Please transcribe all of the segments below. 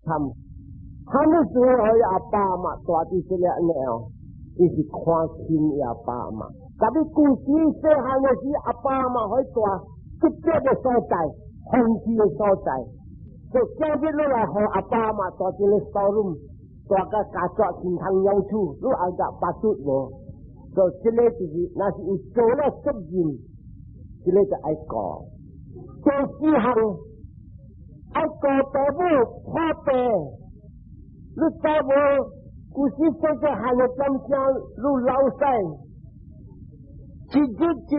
慘。喊你做予阿爸阿媽蹛佇這个按呢哦，伊是看輕伊阿爸阿媽。特別舊時細漢的時，阿爸阿媽予蹛執著的所在，放棄的所在，就今日你來予阿爸阿媽蹛一个 storeroom，蹛甲家作天堂鳥厝，你愛甲巴肚無？所以這个就是，若是有做了責任，這个就愛顧。第四項愛顧爸母破病，你知無？舊時細細漢的點聲，你老屎，一日一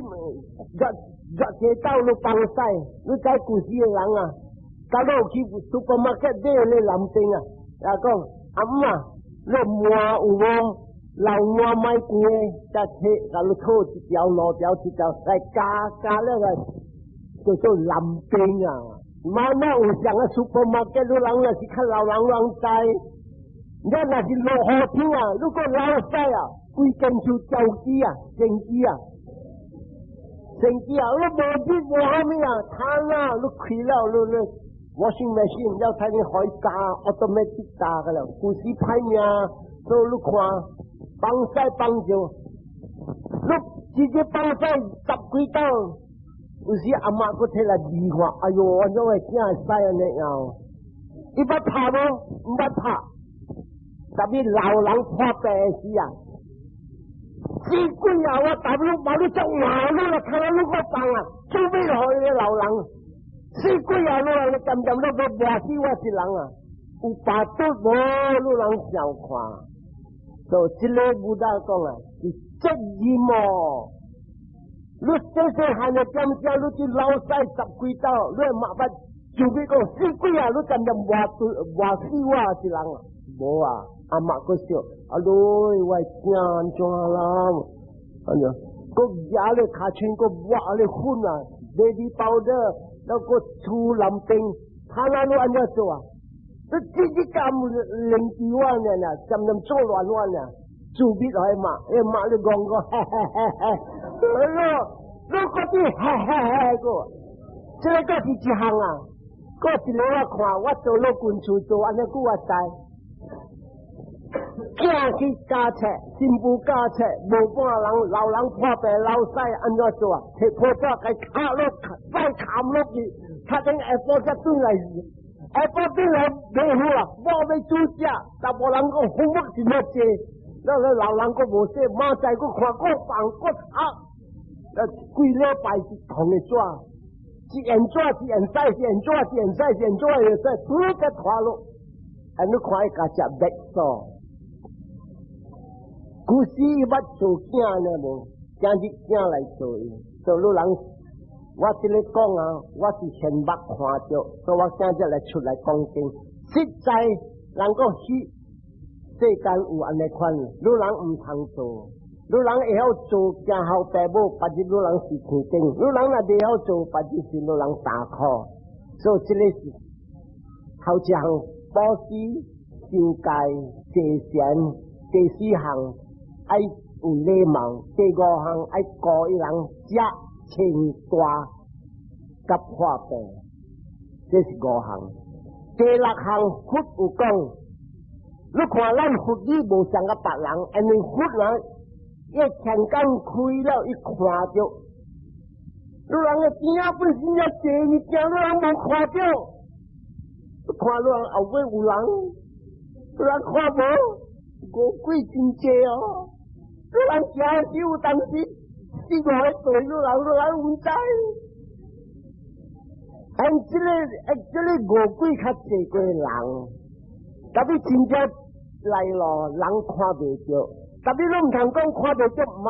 熱熱地到你放屎，你知舊時的人啊，假如去 supermarket 買那藍冰啊，也講阿姆啊，你糜有無？老糜莫攴，才提共你討一條、兩條、一條來加加了個叫做藍冰啊。媽媽有上個 supermarket，你人若是較老人攏知。你若是落雨天啊，如果流屎啊，規間厝焦機啊，蒸機啊，蒸機啊，你無熱無蝦米啊，攤啊，你開了你你 washing machine 了睇你可以加 automatic 加個了，舊時歹命，所以你看放屎放尿，你直接放屎十幾斗，有時阿媽閣提來味看，哎喲，按怎會囝會屎按呢樣？伊捌拍無？毋捌拍。特別老人破病時啊，死鬼啊！我大你把你做麻你啦，看你個放啊，做咩予伊個老人？死鬼啊！你啊，你漸漸你欲磨死我一人啊！有巴肚無？你人想看？所以這个 Buddha 講啊，是責任哦。你細細漢的點聲，你去老屎十幾斗，你嘛捌就欲講死鬼啊！你漸漸磨磨死我一人啊？無啊！阿媽閣笑，阿女我囝按怎啦？按怎？閣舉咧尻川，閣抹咧粉啊，baby powder，然後閣塗藍冰，他那你按怎做啊？你自己敢靈機我呢？漸漸做亂我呢？自閉來罵，伊罵你講個，嘿嘿嘿嘿，哎喲，你嗰啲嘿嘿嘿個，這个閣是一項啊！閣一个我看，我做老君厝做按呢久我知。囝去教冊，新婦教冊，無半人老人破病老屎按怎做啊？提破紙共敲落，再砍落去，敲等下晡才轉來，下晡轉來袂好啊，無欲煮食，查某人講父母真麼濟，那個老人閣無說，明仔閣看閣放閣插，那規禮拜是同的紙，一用紙一用屎，一用紙一用屎，一用紙一用屎，拄個拖落，按你看伊共食白素。古時伊捌做囝呢無？今日囝來做伊，做你人，我這裡講啊，我是現目看著，所以我今日來出來講經。實在人講虛，世間有按呢款，你人毋通做，你人會曉做行孝爸母，別日你人是天頂；你人若袂曉做，別日是你人大苦。所以這个是頭一項布施、修戒、濟善，第四項愛有禮貌，第五項愛顧伊人食穿戴佮破病，這是五項。第六項佛有講，你看咱佛語無像佮別人，因為佛人伊天眼開了，伊看著，你人的邊仔本身遐濟物件，你人無看著，你看你人後尾有人，你人看無？餓鬼真濟哦！你人行時有當時四五個對，你人你人毋知。按這个，這个餓鬼較濟過人，特別真正來咯，人看袂著。特別你毋通講看袂著，毋係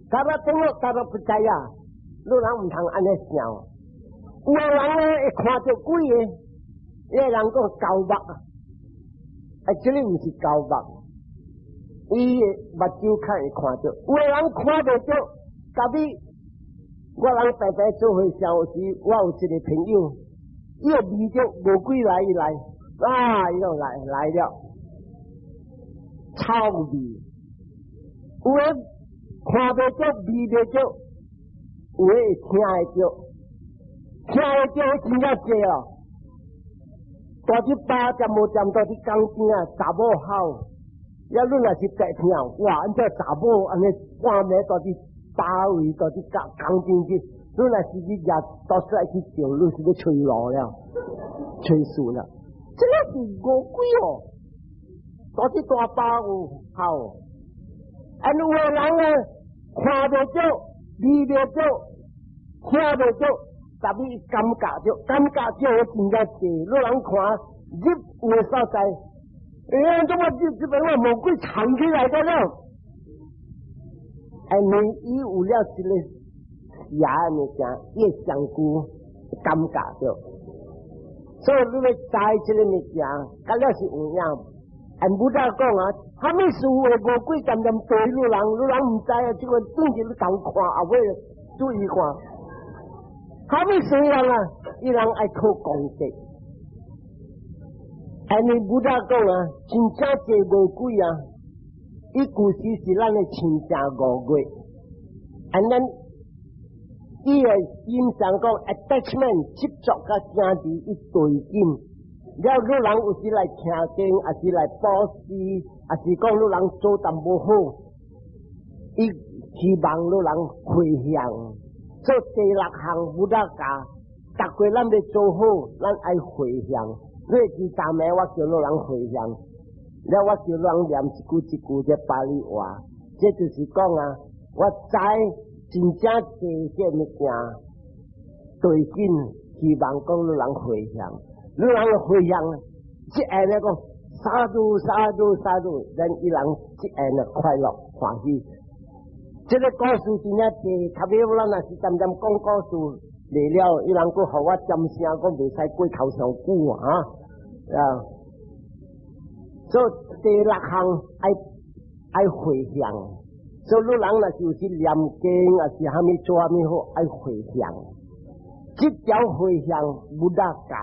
，cara tengok cara percaya，你人毋通按呢想。有的人咧會看著鬼的，彼个人講狗目啊，啊，這个毋是狗目，伊的目睭較會看著。有的人看袂著，特別我人白白做伙時，我有一個朋友，伊會聞著餓鬼來，伊來，啊，伊就來來了，臭味。有的看袂著，聞袂著，有的會聽會著，聽會著真正濟哦。蹛佇峇店無店蹛佇江邊啊，查某吼，了你若是白聽，哇！按怎查某按呢半暝蹛佇峇位，蹛佇江江邊去，你若是去舉刀出來去照，你是欲揣路了，揣事了。這个是餓鬼哦，蹛佇大峇有吼，啊，有的人啊，看袂著，聞袂著，聽袂著。特別感覺著，感覺著真正濟。你人看入有的所在，欸，怎麼這這邊我魔鬼藏起來的了？因為伊有了這個邪物件，伊會相顧感覺著。所以你欲知這个物件，敢了是有影。按 Buddha 講啊，啥物事會魔鬼漸漸對你人，你人毋知啊，這個轉去你共看，後尾注意看。啥物事人啊？伊人愛靠功德。因為 Buddha 講啊，真正濟餓鬼啊，伊舊時是咱的親情五月，按咱伊的心上講 attachment 執著佮兄弟伊對緊，了你人有時來聽經，抑是來布施，抑是講你人做淡薄好，伊希望你人回向。做第六項 Buddha 教，逐個咱欲做好，咱愛回向。你會記昨暝我叫你人回向，了我叫人念一句一句這巴利話，這就是講啊，我知真正濟這物件，對緊希望講你人回向，你人回向，這下咧講 sadhu sadhu sadhu，咱伊人這下呢快樂歡喜。這个故事真正濟，特別咱若是漸漸講故事來了，伊人閣予我尖聲講袂使過頭上久啊！啊，所以第六項愛愛回向，所以你人若是有時念經，抑是啥物做啥物好，愛回向。這條回向 Buddha 教，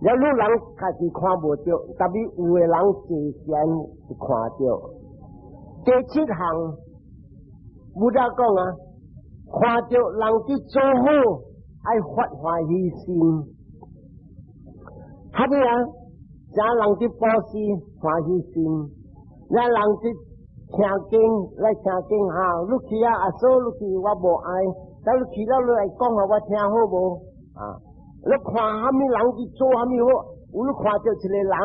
了你人家己看無著，特別有的人坐禪會看著。第七項，Buddha 講啊，看著人佇做好，愛發歡喜心。哈物啊？啥人佇布施歡喜心？咱人佇聽經來聽經哈，你去啊，阿嫂你去，我無愛。但你去了，你來講予我聽好無？啊，你看啥物人佇做啥物好，有你看著一个人，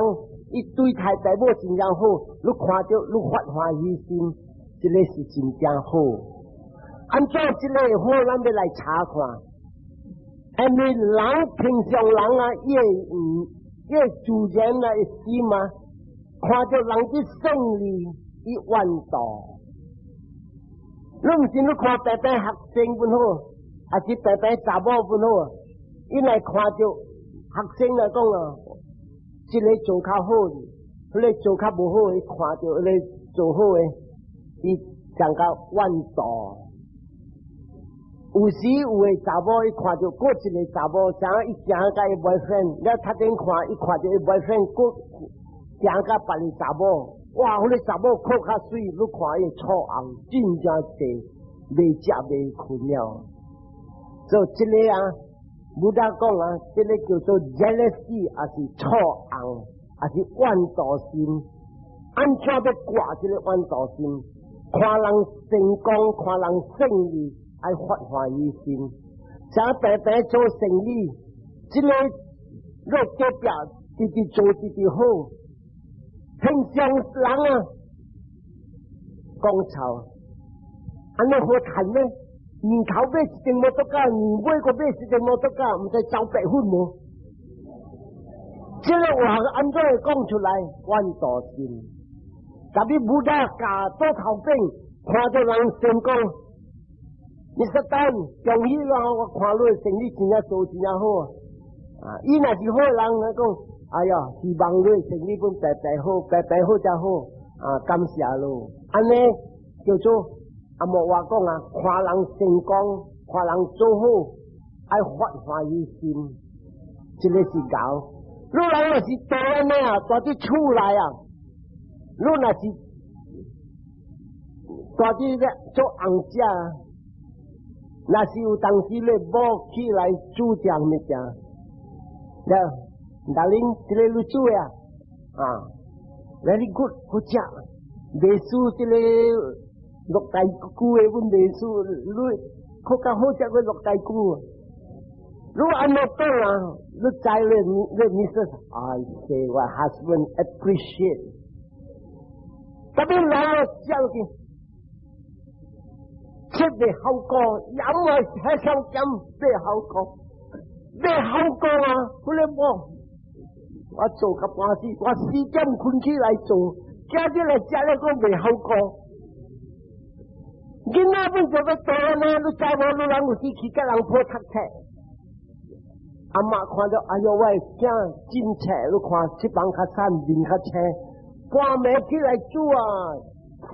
伊對太太某真正好，你看著你發歡喜心，這个是真正好。按怎這个好，咱欲來查看。因為人平常人啊，伊會伊會自然啊，會心啊，看著人佇勝利，伊怨妒。你毋是你看白白學生本好，還是白白查某本好？伊來看著學生來講啊，這个做較好，彼个做較無好，伊看著彼个做好的，伊感覺怨妒。有時有的查某伊看著閣一个查某，像伊行佮伊 boyfriend，了頭頂看伊看著伊 boyfriend 閣行佮別个查某。哇！彼个查某哭較媠，你看伊臭紅，真正濟，袂食袂睏了。所以這个啊，Buddha 講啊，這个叫做 jealousy，抑是臭紅，抑是怨妒心。按怎欲割這个怨妒心？看人成功，看人勝利，愛發歡喜心。像白白做生意，這个若隔壁直直做直直好。平常人啊，講臭，按呢好趁呢？年頭買一頂摩托車，年尾閣買一頂摩托車，毋知走白粉無？這个話按怎會講出來？怨妒心。特別 Buddha 教倒頭頂，看著人成功，你說等恭喜啦！我看你生意真正做真正好啊！伊若是好人來講，哎呀，希望你生意本白白好，白白好才好啊！感謝咯，按呢叫做阿莫話講啊，看人成功，看人做好，愛發歡喜心，這个是𠢕。你人若是蹛按呢啊，蹛佇厝內啊，你若是蹛佇咧做紅姐，若是有當時咧某起來煮這物件，了。Darling，這个你煮啊，啊，very good，好食。袂輸這个綠大菇的，阮袂輸，你較較好食過綠大菇。你按呢講啊，你知你你 Mrs. I say my husband appreciate。特別老了食落去，切袂好過，飲啊還想減袂好過，袂好過啊！佢咧無，我做較半死，我4點睏起來做。今日來食咧，講袂好過。囡仔本就欲大呢，你知無？你人有時去佮人抱讀冊，阿媽看著，哎喲，我的囝真冊，你看翅膀較瘦，面較青，半暝起來煮啊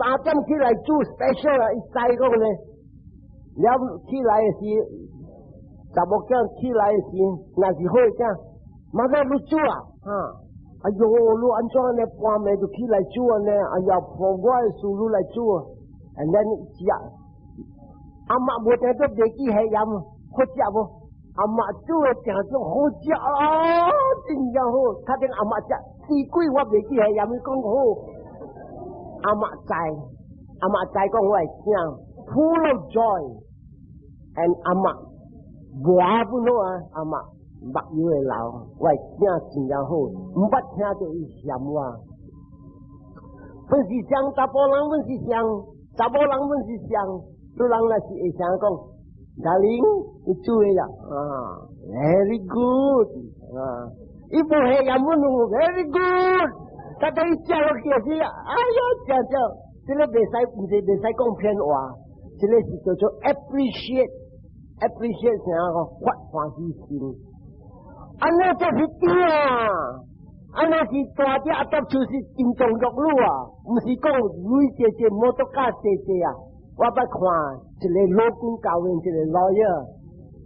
，3點起來煮 special 啊，伊知講呢。了起來的時，查某囝起來的時，若是好的囝，媽媽你煮啊，哈。哎喲，你按怎呢？半暝就起來煮呢？哎呀，破我的事你來煮，and then 食。阿媽無定做袂記下鹽，好食無？阿媽煮的定做好食啊，真正好。較頂阿媽食，死鬼我袂記下鹽，伊講好。阿媽知，阿媽知講我的囝 full of joy，and 阿媽無本好啊，阿媽。目油會流，我的囝真正好，毋捌聽著伊嫌我。本是像查埔人，本是像查某人，本是像，你人若是會啥講？Darling，你煮的啦，啊，very good，啊，伊無下鹽阮 very good，大家伊食落去是，哎喲，食食，這个袂使，毋是袂使講騙話，這个是叫做 appreciate，appreciate 啥個發歡喜心。按呢就是對啊，按呢是大隻阿達就是真重辱女啊，毋是講女濟濟摩托卡濟濟啊。我捌看一个老君教練，一个 lawyer，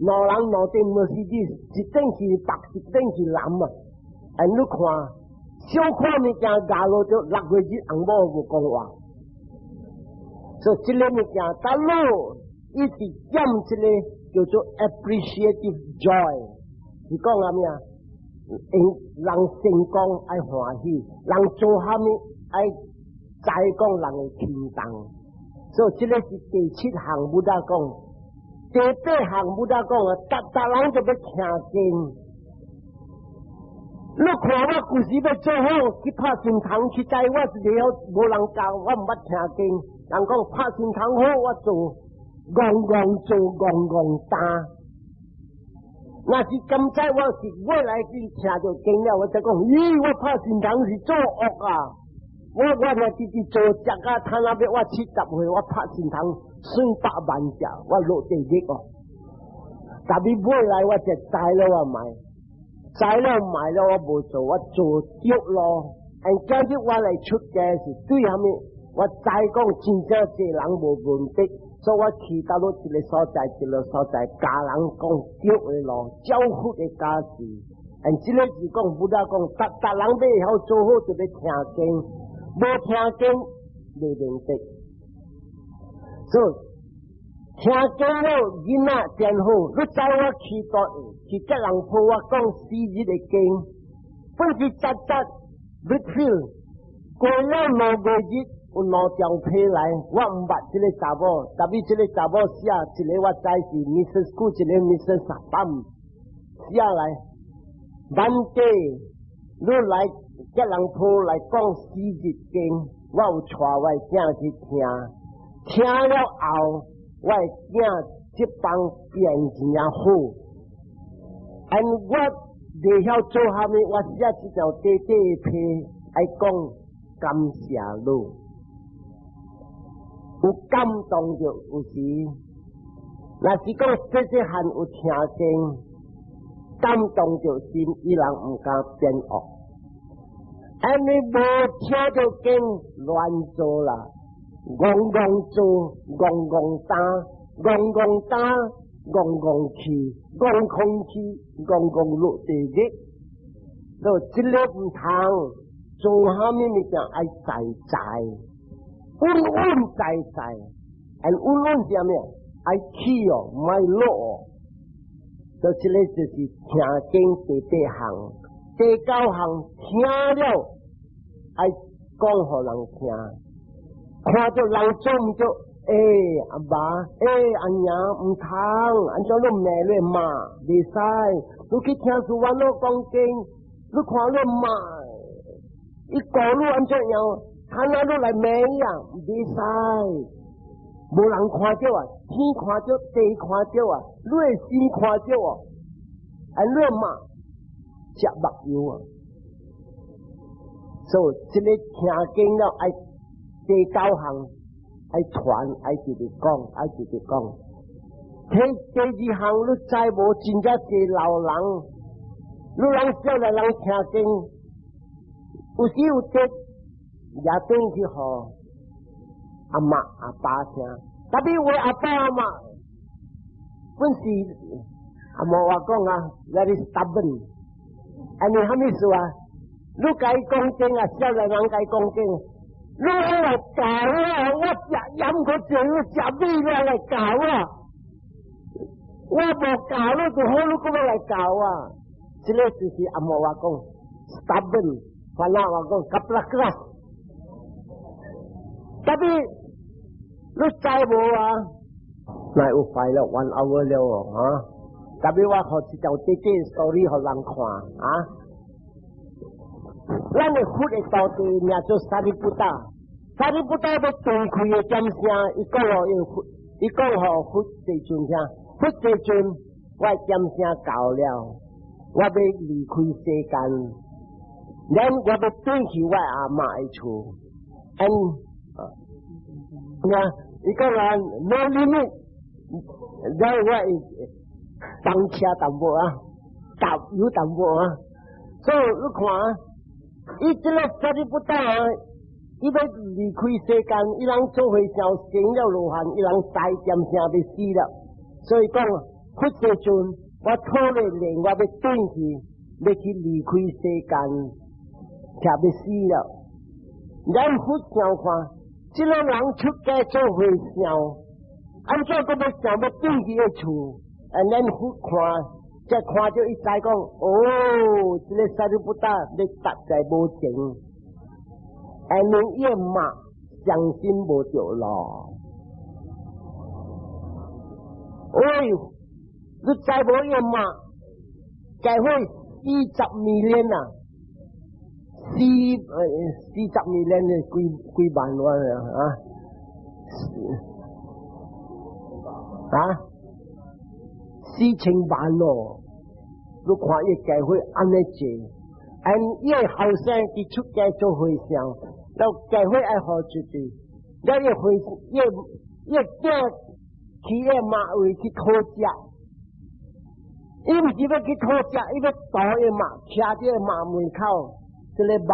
兩人兩頂無是啲，一頂是白，一頂是藍啊。哎，你看，小看物件壓落就6月日翁某無講話，所以這个物件，大佬伊是減這个叫做 appreciative joy。是講啥物啊？人成功愛歡喜，人做啥物愛知講人會輕重。所以這个是第七項，Buddha 講，第八項 Buddha 講啊，逐逐人就欲聽經。你看我舊時欲做好，去拍神堂去知我是袂曉，無人教，我毋捌聽經。人講拍神堂好，我做，戇戇做，戇戇擔。若是甘知我是未來去聽著經了，我才講，咦，我拍神堂是做惡啊！我若直直做食啊，攤那邊我70歲，我拍神堂算百萬隻，我落地獄哦。特別未來我就知了我買，知了買了我無做，我做對咯。但今日我來出家是對蝦米？我知講真正濟人無問題。所以我去到了一个所在，一个所在，教人講對的路，教佛的教示。但這个是講，Buddha 講，逐逐人欲會曉做好，就欲聽經，無聽經袂明白。所以聽經了，囡仔真好。你知我去到去吉隆坡，我講4日的經，本是實實 refill 過了2個月。有兩張批來，我毋捌這个查某，特別這个查某寫，一个我知是 Mrs. Ku，一个 Mrs. Pam 寫來，Bhante，你來吉隆坡來講4日經，我有帶我的囝去聽，聽了後，我的囝這幫變真正好，and 我袂曉做蝦米，我寫這條短短的批，愛講感謝你。有感動著有時，若是講細細漢有聽經，感動著心，伊人毋敢變惡。因為無聽著經，亂做啦，戇戇做，戇戇擔，戇戇擔，戇戇去，戇空去，戇戇落地獄。所以這个毋通做蝦米物件愛在在。穩穩在在，and 穩穩是啥物？愛起哦，毋愛落哦。所以這个就是聽經第八項，第第九項聽了愛講予人聽，看著人做毋對，欸，阿爸，欸，阿娘毋通，按怎你罵你媽，袂使，你去聽師父講經，你看你媽，伊教你按怎樣，看哪你來罵伊啊，袂使，無人看著啊，天看著，地看著啊，你的心看著啊，按你媽食目油啊，所以這个聽經了愛第九項愛傳，愛直直講，愛直直講。第二項你知無？真正濟老人，你人少年人聽經，有時有得也轉去予阿媽阿爸聽，特別有阿爸阿媽，本是阿嬷話講啊，very stubborn。按呢啥物意思啊？你共伊講經啊，少年人共伊講經，你來教我，我食鹽閣濟，你食米了來教我，我無教你就好，你閣欲來教我。這个就是阿嬷話講 stubborn，番仔話講 kepala keras。特別你知無啊？來有快樂 one hour 了哦，哈！特別我予一條短短 story 予人看啊。咱的佛的徒弟名做 Sariputta，Sariputta 欲斷氣的點聲，伊講予伊佛，伊講予佛世尊聽，佛世尊，我點聲到了，我欲離開世間，然我欲轉去我阿嬤的厝，嗯，啊，伊講啊，no limit，然後我會放車淡薄啊，搭油淡薄啊，所以你看。伊這个 Sariputta 啊，伊欲離開世間，伊人做和尚成了羅漢，伊人知點聲欲死了，所以講佛世尊，我吐咧靈，我欲轉去，欲去離開世間，徛欲死了。咱佛想看，這个人出家做和尚，按怎閣欲想欲轉去的厝？啊，咱佛看，才看著伊知講，哦，這个 Sariputta 欲實在無情，因為伊的媽相信無著路。喂，你知無伊的媽？計會40 million 啊，40 million 的幾幾萬萬啊？啊？4000萬咯！你看伊教會按呢濟，按伊的後生佇出家做和尚，了教會愛予出去，了伊和伊伊囝去伊媽位去討食，伊毋是欲去討食，伊欲渡伊媽，徛佇伊媽門口，這个肉，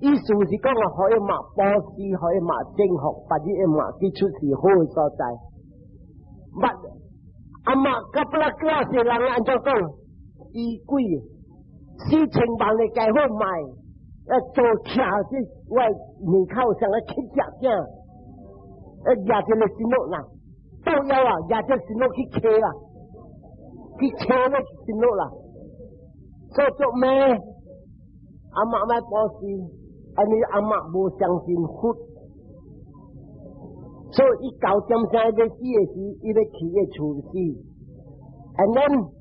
意思是講啊，予伊媽布施，予伊媽征服，別日伊媽去出世好的所在。捌阿媽 kepala keras 的人按怎講？死鬼，4000萬的教會賣，啊做徛佇我門口上來乞食囝，啊舉一个新屋啦，倒腰啊，舉這新屋去騎啦，去騎那新屋啦，所以做咩？阿媽欲布施，因為阿媽無相信佛，所以伊到點聲欲死的時，伊欲去伊厝死，and then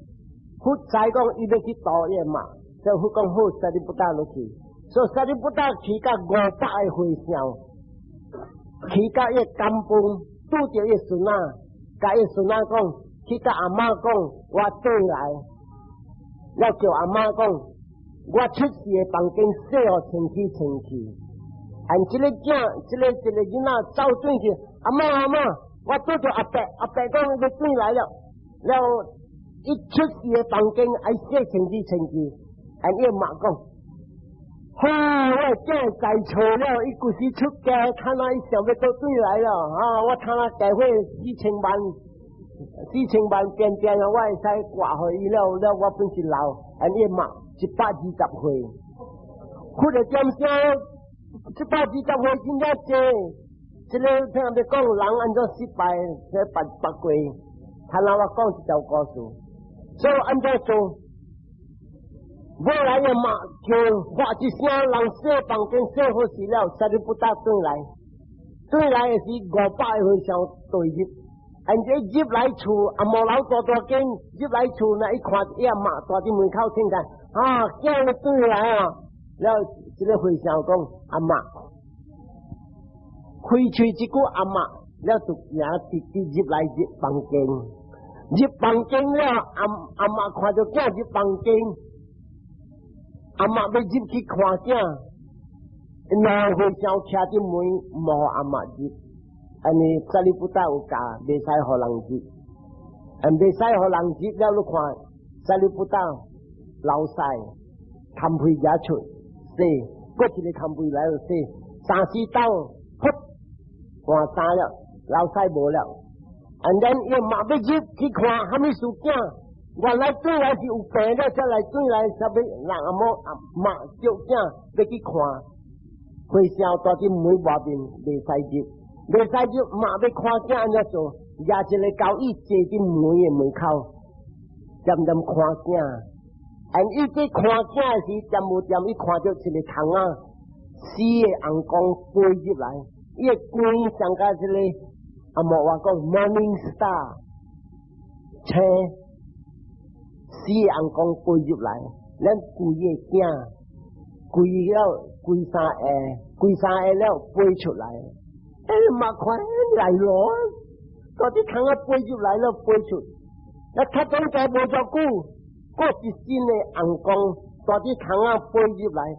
佛知講伊欲去度伊媽，所以佛講好，Sariputta 落去，所以 Sariputta 去佮500個和尚，去佮伊甘崩，拄著伊孫仔，共伊孫仔講，去佮阿媽講，我轉來，了叫阿媽講，我出世的房間洗予清氣清氣，按這个囝，這个囡仔走轉去，阿媽阿媽，我拄著阿伯，阿伯講欲轉來了，了伊出世的房間愛洗清氣清氣，按伊媽講，好，我的囝知錯了，伊舊時出家，看來伊想欲倒轉來了，啊，我睇下教會四千萬，四千萬變變啊，我會使掛予伊了，了我本是老，按伊媽120歲，佛的點聲120歲真正濟，這个聽人講人按怎失敗，這八八過，他那我講一條故事，所以按怎做？尾來伊媽叫發一聲，人洗房間洗好勢了，沙利布達轉來，轉來的時500個和尚對入，按這入來厝，阿無老大大間入來厝，那伊看伊阿媽蹛佇門口聽見，啊，囝你轉來啊，了這个和尚講阿媽，開喙一句阿媽，了就行直直入來入房間，入房間了，阿阿媽看著囝入房間。阿媽欲入去看囝，兩和尚徛佇門，無予阿媽入。按呢沙利布達有教，袂使予人入，按袂使予人入了，你看沙利布達流屎，牽皮夾出，洗，閣一个牽皮來洗，三四斗，噗，換衫了，流屎無了。按then 伊媽欲入去看，啥物事囝？原來轉來是有病了，才來轉來，才欲人阿某阿媽叫囝欲去看，和尚蹛佇門外面袂使入，袂使入，媽欲看囝按怎做？舉一个交椅坐佇門的門口，恬恬看囝。按伊這看囝的時，恬無恬伊看著一个蟲仔，死的尪公飛入來，伊的光像佮這个阿莫話講 morning star，星。死的尪公飛入來，咱規個囝，規了規三下，規三下了飛出來。欸，嘛看來咯，到底蟲仔飛入來了飛出，那較總在無偌久，閣一新的尪公，帶啲蟲仔飛入來。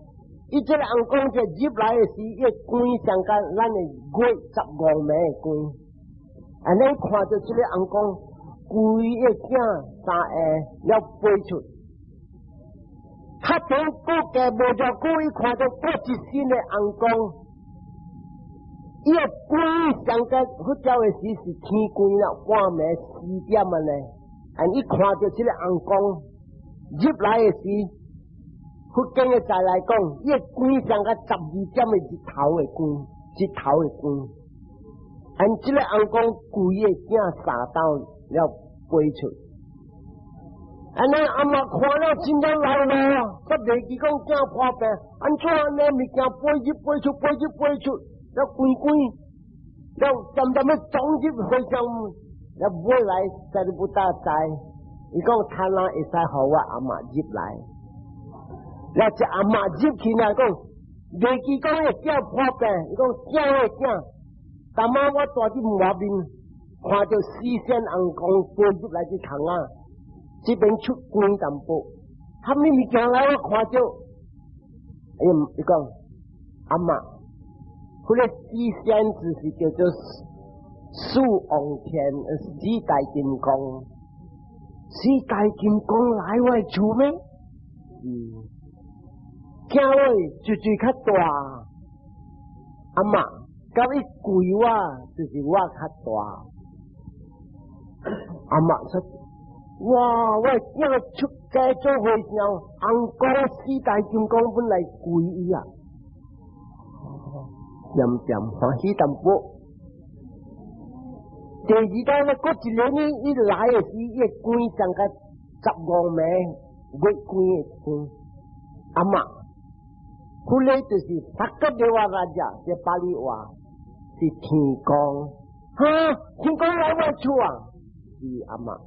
伊這个尪公這入來的時，伊光像佮咱的月15暝的光。按呢看著這个尪公。規个囝三下了飛出，較早閣加無偌久，伊看著閣一新的尪公，伊个光上個佛教的時是天光了，半暝4點按呢，按伊看著這个尪公入來的時，佛經的在來講，伊个光像個12點的日頭的光，日頭的光，按這个尪公規个囝三斗了飛出。按呢阿媽看了真正來咯，煞袂記講囝破病，按怎按呢物件飛入飛出，飛入飛出，了規規，了漸漸欲撞入和尚，了尾來沙利布達知，伊講他若會使予我阿媽入來，了這阿媽入去呢講，袂記講伊囝破病，伊講囝的囝，逐擺我蹛佇外面，看著死仙尪公飛入來這窗仔。這邊出光淡薄，啥物物件來我看著，哎呀，伊講阿媽，彼個死仙就是叫做四王天，四大金剛，四大金剛來我厝咩？囝喂，最最較大，阿媽，佮伊跪我，就是我較大，阿媽說。哇！我囝出家做和尚，尪公四大金剛本來跪伊啊，漸漸歡喜淡薄。第二代咧，閣一个呢，伊來的時，伊的光像甲15暝月光的光。阿媽，彼个就是薩迦德瓦拉遮，這巴利話是天公，哈，天公來我厝啊，是阿媽。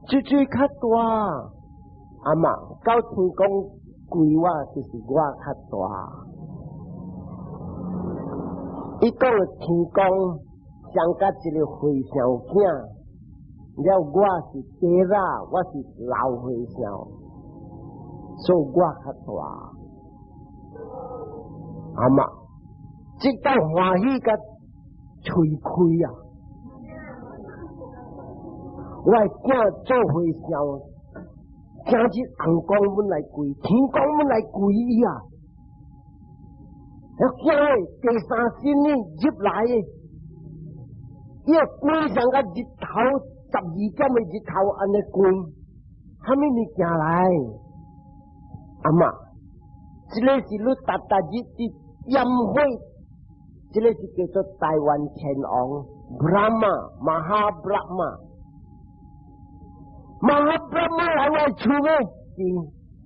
最最較大，阿媽到天公跪我，就是我較大。伊講天公像佮一个和尚囝，了我是爹啦，我是老和尚，所以我較大。阿媽，這當歡喜佮喙開啊！我囝做和尚，今日尪公阮來跪，天公阮來跪伊啊！囝的第三身呢入來的，伊個光像個日頭12點的日頭按呢光，啥物物件來？阿媽，這個是你逐逐日佇焰火，這個是叫做大梵天王 Brahma Maha Brahma。Maha Brahma 來我厝咩？是，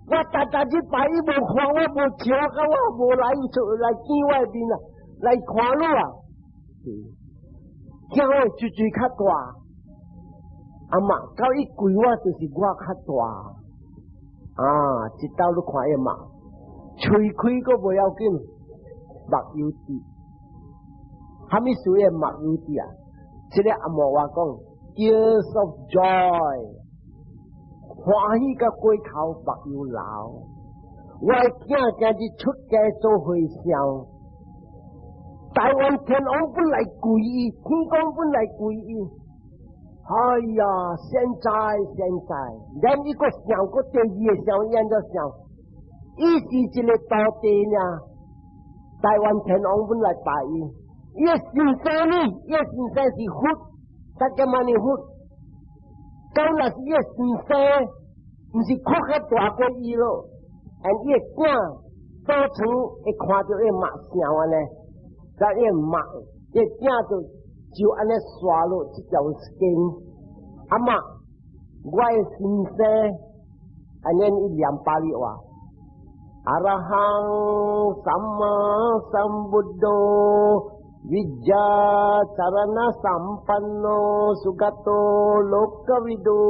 我逐逐日拜伊無看我無笑，甲我無來出來見我面啊，來看你啊。驚我喙喙較大，阿媽到伊跪我就是我較大。啊，一道你看伊嘛，喙開閣無要緊，目有滴。蝦米事嘅目有滴啊？這個阿嬤話講，tears of joy，歡喜甲過頭目又流。我的囝今日出家做和尚，台灣天王本來跪伊，天公本來跪伊。哎呀，現在現在，連一個想過第二個想，按怎想？伊是一個徒弟呢。台灣天王本來拜伊，伊的先生呢？伊的先生是佛，釋迦牟尼佛。到若是伊的先生，毋是佛較大過伊咯。而伊的囝倒床會看著伊目想按呢，在伊目，伊囝就按呢刷落這條經。阿媽，我的先生，按呢伊念巴利話，阿羅漢薩瑪三布多，วิชาจารณะสัมปันโนสุคะโตโลกะวิทู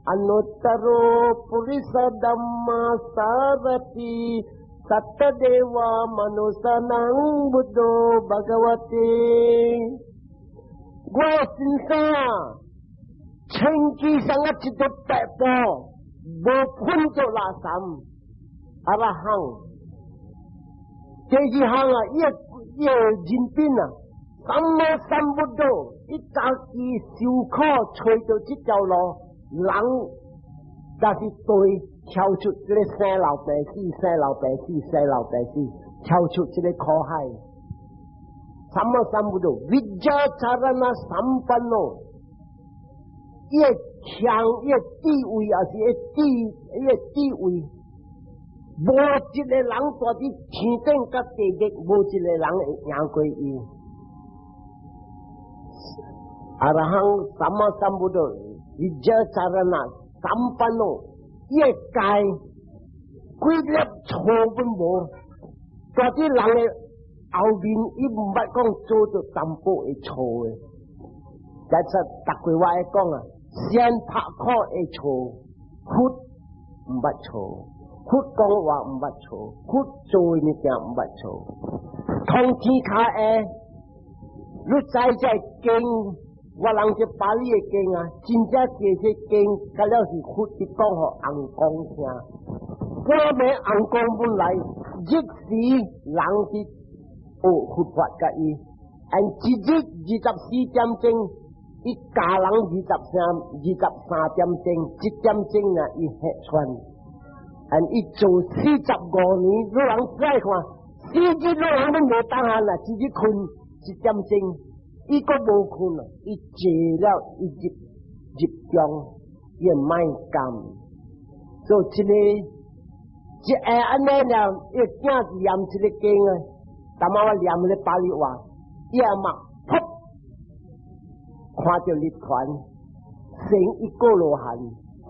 อนุตตะโรปุริสะธัมมะสารถิสัตถะเทวะมะนุสสานังพุทโธภะคะวะติ。我先生千機上啊一個白布，無分做垃圾，阿羅漢。第二項啊，伊個人品啊，薩瑪三菩提，伊家己受苦揣到這條路，人但是對跳出這個生老病死、生老病死、生老病死，跳出這個苦海。薩瑪三菩提，วิชาจารณะสัมปันโน，伊個強，伊個地位，也是伊地，伊個地位。無一個人蹛佇天頂佮地獄，無一個人會贏過伊。阿羅漢薩瑪三菩提，วิชาจารณะสัมปันโน，伊個戒幾粒錯本無，蹛佇人的後面，伊毋捌講做著淡薄會錯的。其實逐句話會講啊，先拍苦會錯，佛毋捌錯。佛講話毋捌錯，佛做的物件毋捌錯。通天跤下，你知這經，我人這巴利的經啊，真正這些經，到了是佛佇講予尪公聽。半暝尪公本來日時人佇學佛法佮伊，按一日24點鐘，伊教人23點鐘，1點鐘啊，伊歇喘。按伊做45年，你人再看，4日你人攏無當閒啦，一日睏1點鐘，伊閣無睏啊，伊坐了，伊入入中，伊莫甘，所以這個一下按呢了，伊囝念這個經啊，淡仔我念個巴利話，伊阿媽噗，看著日團成一個羅漢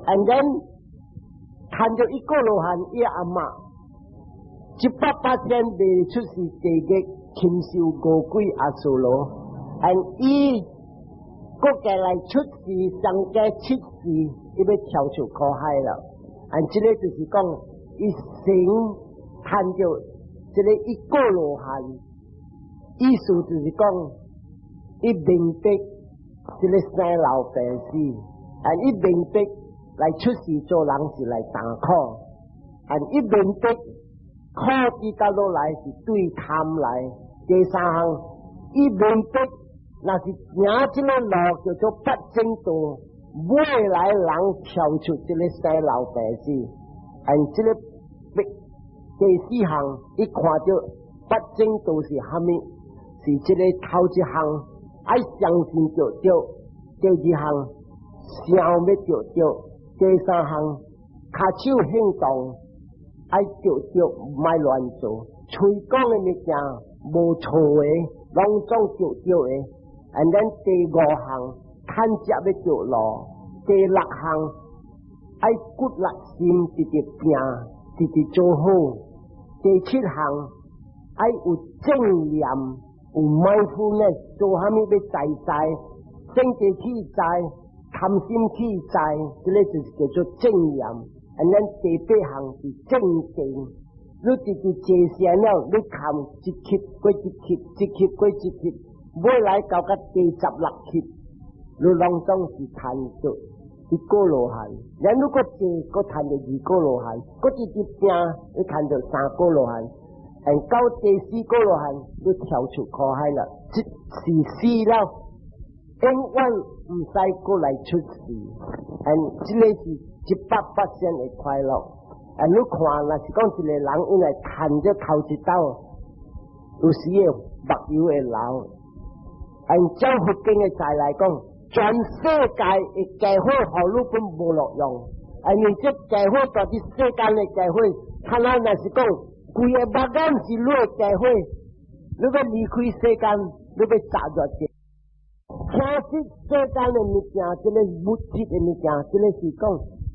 ，and then 看著一個羅漢，伊阿媽100%未出世地獄，禽獸餓鬼阿修羅，and 伊閣加來出世上加七世，伊欲跳出苦海了。and 這個就是講，伊成看著這個一個羅漢，意思就是講，伊明白這個生老病死，and 伊明白來出世做人是來擔苦，and 伊明白苦佇倒落來是對貪來。第三項，伊明白若是行這個路叫做不正道，未來人跳出這個生老病死。and 這個第四項，伊看著不正道是蝦米？是這個頭一項愛相信著對，第二項想欲著對，第三項跤手行動愛著對，莫亂做。喙講的物件無錯的，攏總著對的。and then 第五項貪食欲著路，第六項愛骨力心，直直拼，直直做好。第七項愛有正念，有 mindfulness，做啥物欲知知，生氣起知，貪心起知，這个就是叫做正念。And then 第八項是正定，你直直坐禪了，你看一級過一級，一級過一級，尾來到甲第十六級，你攏總是談到一果羅漢。然後閣坐，閣談到二果羅漢，閣直直拼，你談到三果羅漢，and 到第四果羅漢，你跳出苦海了，這是死了，永遠毋使閣來出世。And 這个是100%的快樂。啊，你看，若是講一個人因為趁這頭一道，有時會目油會流。按照佛經的在來講，全世界的家伙予你攏無路用。啊，因為這家伙到底世間的家伙，他那若是講規个目眼是你的家伙，你欲離開世間，你欲砸偌濟？聽說世間的物件，這个物質的物件，這个是講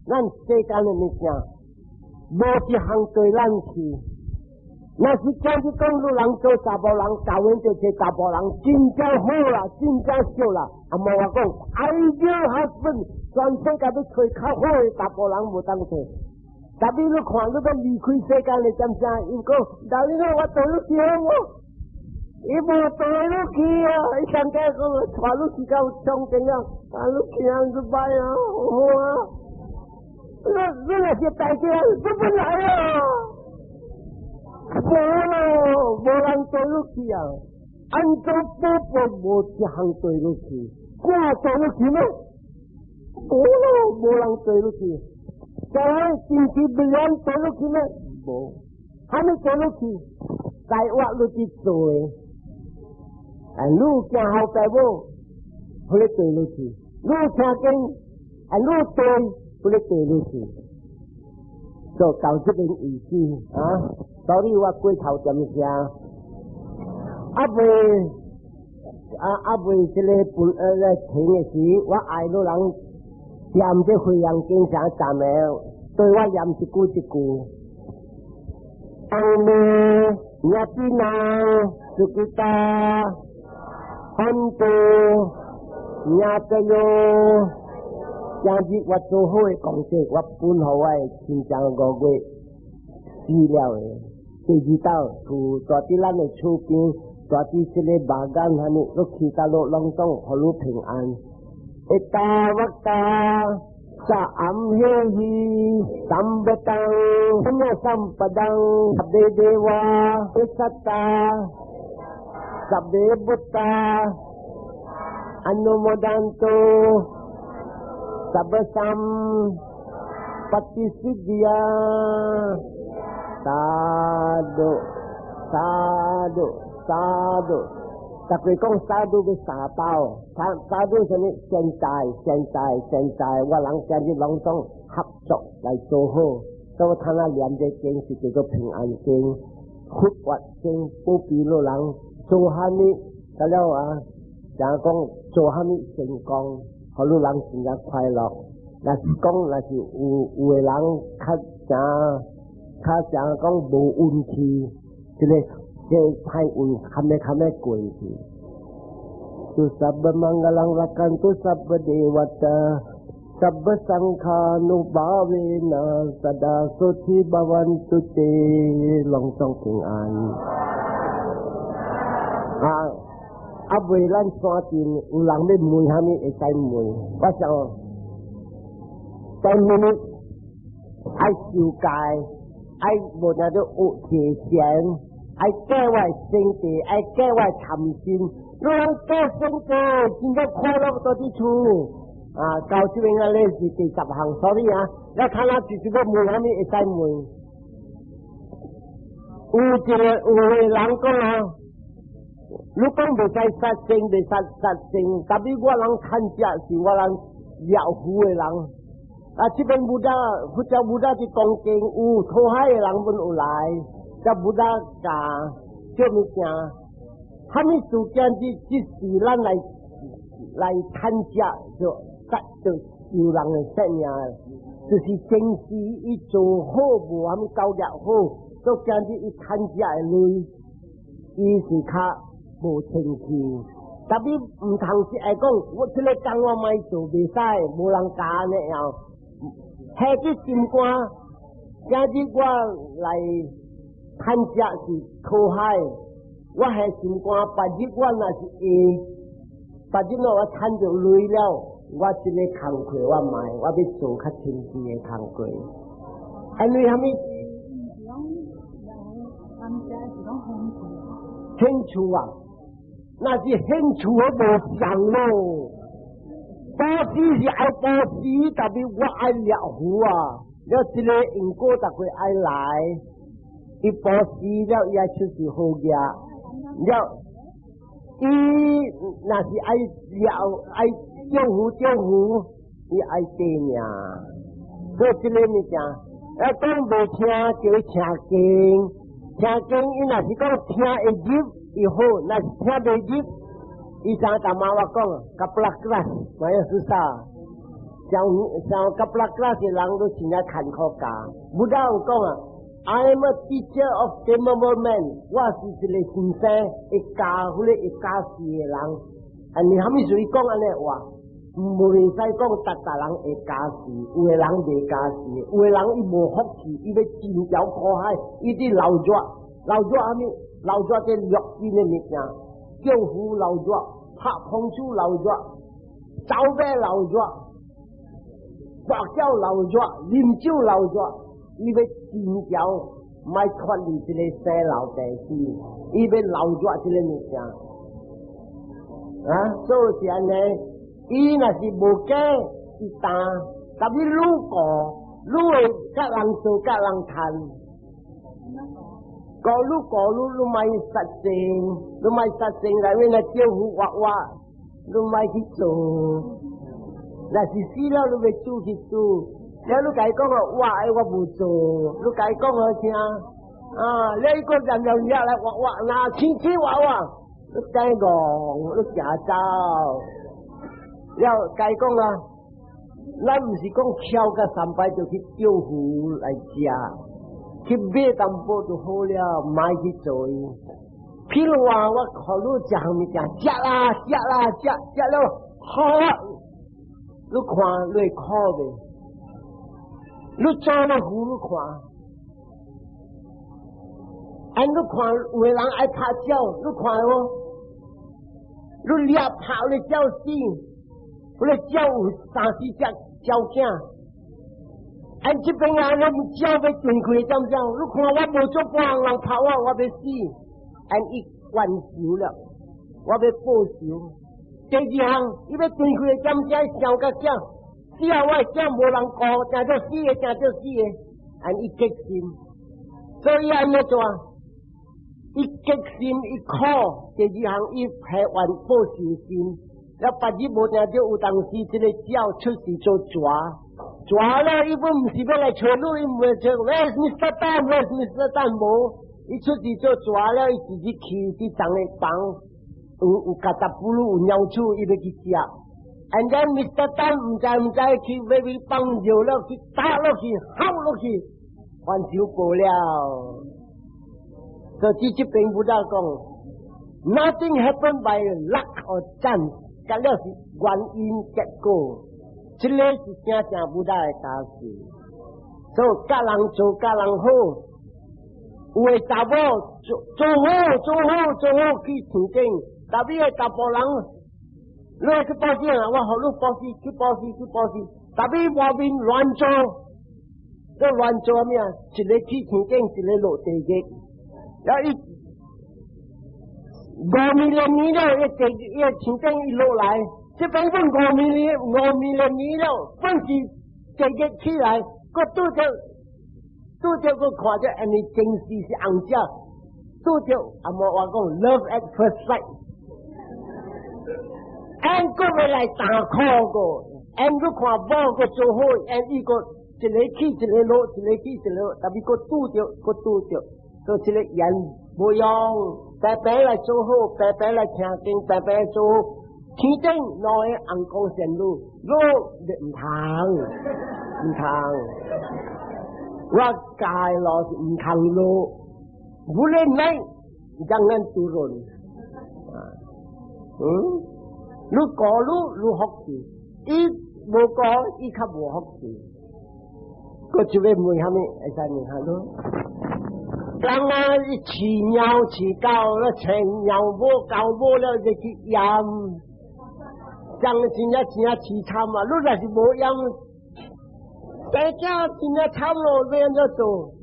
咱世間的物件，無一項對咱去。若是今日講你人做查埔人，教阮就做查埔人，真正好啦，真正俗啦。啊，無話講，ideal husband，全世界欲揣較好的查埔人無當揣。特別你看，你欲離開世間的點啥？伊講，大你我帶你去好無？伊無帶你去啊！伊上家講，帶你去到終點啊，帶你去啊，你拜啊，好啊。你若是大家，你不來啊？無咯，無人帶你去啊！按怎寶貝無一項帶你去，我帶你去咩？無咯，無人帶你去。就係經濟不良帶你去咩？無，還沒帶你去，在我你去做的。啊，你驚後爸母，予你帶你去；你聽經，啊，你對，予你帶你去。就到這邊為止啊！所以我過頭點聲，啊未啊啊未這个本咧停的時，我愛老人念這華嚴經啥站的，對我念一句一句。阿彌ညတိနာสุกิตาหันตุญาตโย今日我做好的功德，我分予我的親情五月死了的。第二道厝住佇咱的厝邊，住佇這个馬間啥物，你去到落攏總予你平安。Ettāvatā ca amhehi sambhataṃ puñña sampadaṃ sabbe devā sattā sabbe bhūtā anumodantu sabba sampatti siddhiyā Sadhu sadhu sadhu，逐個講 sadhu 嘅三寶，sadhu 啥物？現在現在現在，我人今日攏總合作來做好，所以睇下念這經是叫做平安經、佛法經，保庇老人做啥物，得了啊？就講做啥物成功，予老人真正快樂。若是講，若是有的人較誠較誠講無運氣，這個歹運堪咧堪咧過去。Tu sabba mangalang rakantu sabba devata sabba sanghānubhāvena sadā soti bhavantu te 攏總平安。啊，啊未咱山頂有人欲問啥物會使問，我想在問愛修戒，愛無那做學坐禪，愛改我性地，愛改我貪心。你人改性地，真正快樂到佇厝。啊，到這邊啊，咧是第十項，所以啊，你看咱直直欲問啥物會使問。有一个有个人講啊，你講袂使殺生，袂使殺生，特別我人趁食是我人了苦的人。啊，這邊 Buddha，佛教 Buddha 是講經，有討海的人攏有來，這 Buddha 教這物件，啥物事件這這是咱來趁食就殺就有人的性命。就是前世伊做好無啥物交業好，所以今日伊趁食的鐳，伊是較無清氣。特別毋通是愛講，我這個工我莫做袂使，無人教呢樣。下去心肝，今日我來趁食是苦海，我下心肝，別日我若是會，別日我趁著鐳了，我這個工課我莫，我欲做較清氣的工課。因為啥物？是講興趣。興趣啊，那是興趣我無相咯。布施是愛布施，特別我愛掠福啊！了這個因果逐個愛來，伊布施了，伊愛出世好業。了，伊若是愛掠愛祝福祝福，伊愛地命。所以這個物件，啊講袂聽就聽經，聽經伊若是講聽會入，伊好；若是聽袂入，伊像大媽我講，kepala keras，嘛要susah。像像 kepala keras 的人都真正艱苦教。Buddha 有講啊，I am a teacher of capable man，我是一個先生，會教彼個會教事的人。啊，你啥物事伊講按呢話？無會使講逐逐人會教事，有的人袂教事，有的人伊無福氣，伊欲進條苦海，伊佇流熱，流熱啥物？流熱這六根的物件，叫苦流熱，拍風手流熱，走馬流熱，跋筊流熱，啉酒流熱，伊欲進條，莫脫離這個生老病死，伊欲流熱這個物件。啊，所以是按呢，伊若是無假，伊擔，特別愈顧，愈會佮人做，佮人趁。顧愈顧愈愈莫實證，愈莫實證內面來招呼活活，愈莫去做。若是死了，你欲煮去煮。了你共伊講哦，我愛我無做，你共伊講好聽。啊，你一個人人入來活活，那輕輕活活，你該戇，你行走。了共伊講啊，咱毋是講翹個三擺就去釣魚來食，去買淡薄就好了，莫去做。譬如話，我看你食項物件，食啦食啦食食了好啊，你看你會苦袂？你做了魚你看，按你看有的人愛拍鳥，你看無？你掠拍你鳥死，你鳥有三四隻鳥囝。按這邊啊，我鳥欲斷開，知毋知？你看我無做半項人拍我，我欲死。按伊還仇了，我欲報仇。第二項，伊欲斷開，知毋知？想甲囝，死啊！我的囝無人顧，定做死的，定做死的。按伊激心，所以按怎做？伊激心，伊苦。第二項，伊還願報仇心。了別日無定著有當時，這個鳥出世做蛇。蛇了，伊本毋是欲來揣你，伊毋會揣。Where's Mr. Tan？Where's Mr. Tan？無，伊出世做蛇了，伊自己去佇仝个房，有有曱甴布魯有鳥鼠，伊欲去食。And then Mr. Tan 毋知毋知去欲去放尿了，去打落去，吼落去，還仇報了。所以這邊 Buddha 講，Nothing happen by luck or chance，這了是原因結果。這個是正正 Buddha 的教示。所以佮人做佮人好，有的查某做做好做好做好去天頂，特別的查埔人，你去布施啊，我予你布施去布施去布施，特別外面亂做，這亂做咩啊？一個去天頂，一個落地獄。然後伊5 million 年了，伊地伊天頂伊落來。這邊本5 million 5 million 年了，本是地獄起來，閣拄著拄著閣看著，因為前世是紅者，拄著阿無話講 love at first sight，and 閣欲來擔苦個，and 你看某閣做好，and 伊閣一個起一個落，一個起一個落，特別閣拄著閣拄著，所以這個緣無用，白白來做好，白白來聽經，白白來做好。天頂兩個紅光仙女，落毋通。毋通。我教路是毋通落，boleh naik jangan turun。嗯，你過你你福氣，伊無過伊較無福氣。閣就欲問啥物？會使問下你。人啊，伊飼貓飼狗，咧飼貓母狗母了就去閹，這樣真正真正淒慘啊！你若是無閹，生囝真正慘咯，欲按怎做？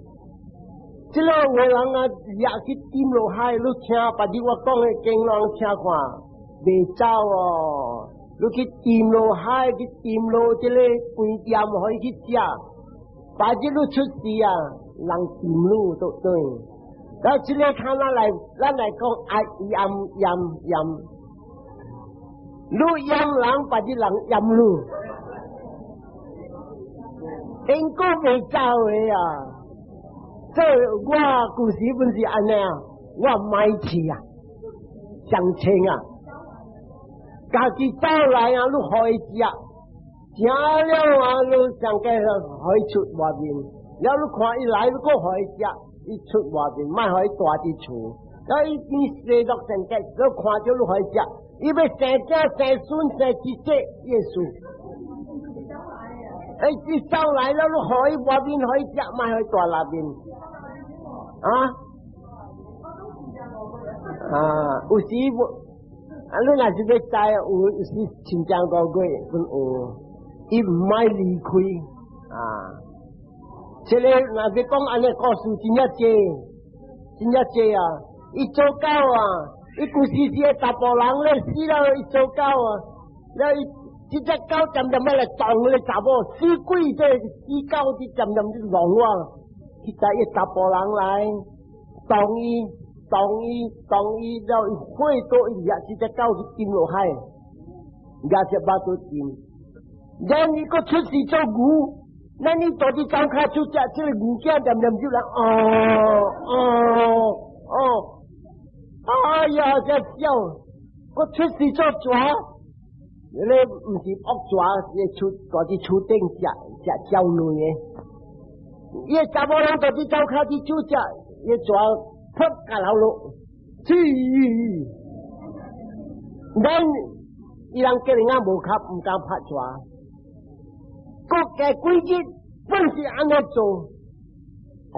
這個有的人啊，掠去沉落海，你聽，別日我講的經人聽看，袂走哦。你去沉落海，去沉落這個飯店，予伊去食，別日你出事啊，人沉你都對。然後這個看咱來，咱來講愛閹閹閹，你閹人，別日人閹你，因果袂走的啊！這我舊時本是按呢啊，我買飼啊，上稱啊，家己走來啊，你予伊食，食了啊，你上個予伊出外面，了你看伊來，你閣予伊食，伊出外面，莫予伊蹛佇厝，了伊變細落成個，你看著你予伊食，伊欲生囝生孫生一隻，伊會輸。哎，伊走來了，你予伊外面予伊食，莫予伊蹛內面。啊？啊，有時無，啊，你若是欲知，有時親像五月份有，伊毋愛離開啊。這個若是講按呢故事真正濟，真正濟啊！伊做狗啊，伊舊時是個查埔人咧，死了伊做狗啊，了伊這隻狗漸漸欲來撞咧查某，死鬼這死狗佇漸漸佇弄我，去知伊查埔人來撞伊。撞伊撞伊了，伊火多伊掠這隻狗去沉落海，掠隻肉都沉。然伊閣出世做牛，咱伊蹛佇灶跤出食，這個牛囝漸漸就來，哦哦哦，哎呀，這笑，閣出世做蛇，你毋是惡蛇，是厝蹛佇厝頂食食鳥卵的。伊個查某人蹛佇灶跤佇煮食，伊個蛇。噗，甲流落，去，咱伊人叫人啊無較毋敢拍蛇，閣加幾日本是按呢做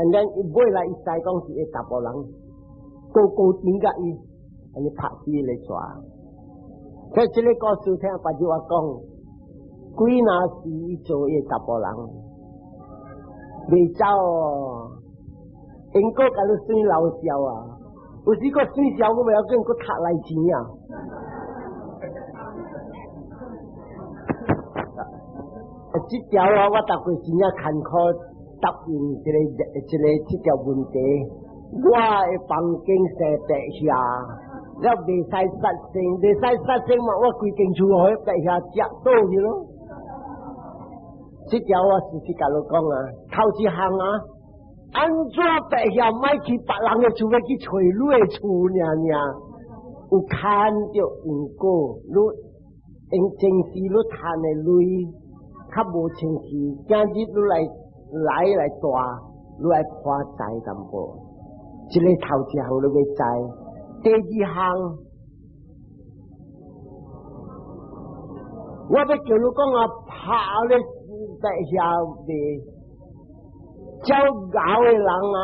，and then 伊尾來伊知講是個查埔人，高高點甲伊，按呢拍死個蛇。所以這個故事聽別日我講，鬼若是伊做伊個查埔人，袂走哦。因果共你算老笑啊！有時閣算笑，我袂要緊，閣讀來錢啊！這條啊，我逐過真正艱苦答應這個、這個、這條問題。我的房間生白蟻，了袂使殺生，袂使殺生嘛，我規間厝予白蟻食倒去咯。這條我事實共你講啊，頭一項啊。按怎白蟻莫去別人的厝，欲去揣你的厝爾爾，有牽著因果，你因前世你趁的鐳較無清氣，今日你來來來大，你來破財淡薄。這個頭一項你欲知，第二項，我欲叫你講啊，拍咧白蟻袂。走𠢕的人啊，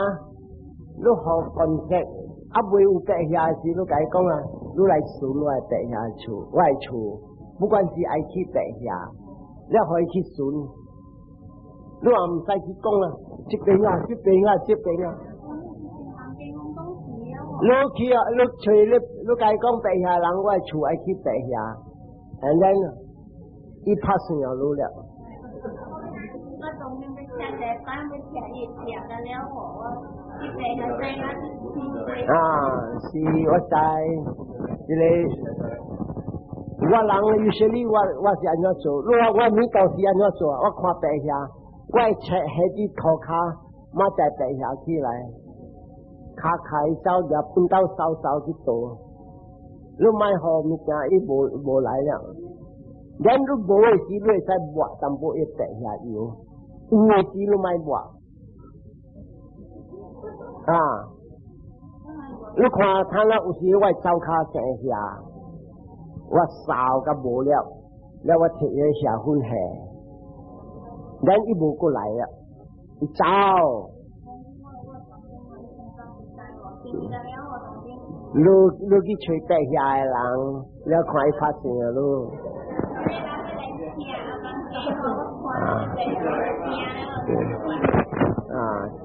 你予 contact，啊未有白蟻時，你共伊講啊，你來巡我的白蟻厝，我的厝，不管是愛去白蟻，你予伊去巡，你也毋使去講啊，這邊啊，這邊啊，這邊啊。你去啊，你揣你，你共伊講白蟻人，我的厝愛去白蟻，and then 伊拍算了你了。我當面欲聽者班欲聽伊聽了了後，我一邊個知影是啊，是我知，這個我人有時哩我我是按怎做？我我物到是按怎做？我看白蟻，我會揣彼佇塗跤，馬載白蟻起來，跤開走入糞斗掃掃去倒。你莫予物件伊無無來了，咱你無的時，你會使抹淡薄伊白蟻油。有的時你莫抹啊！你看，睇啦，有時我走跤生遐，我掃甲無了，了我摕個下粉下，咱伊無過來啊，伊走。你去揣底下的人，你看伊發生啊咯。啊，啊是，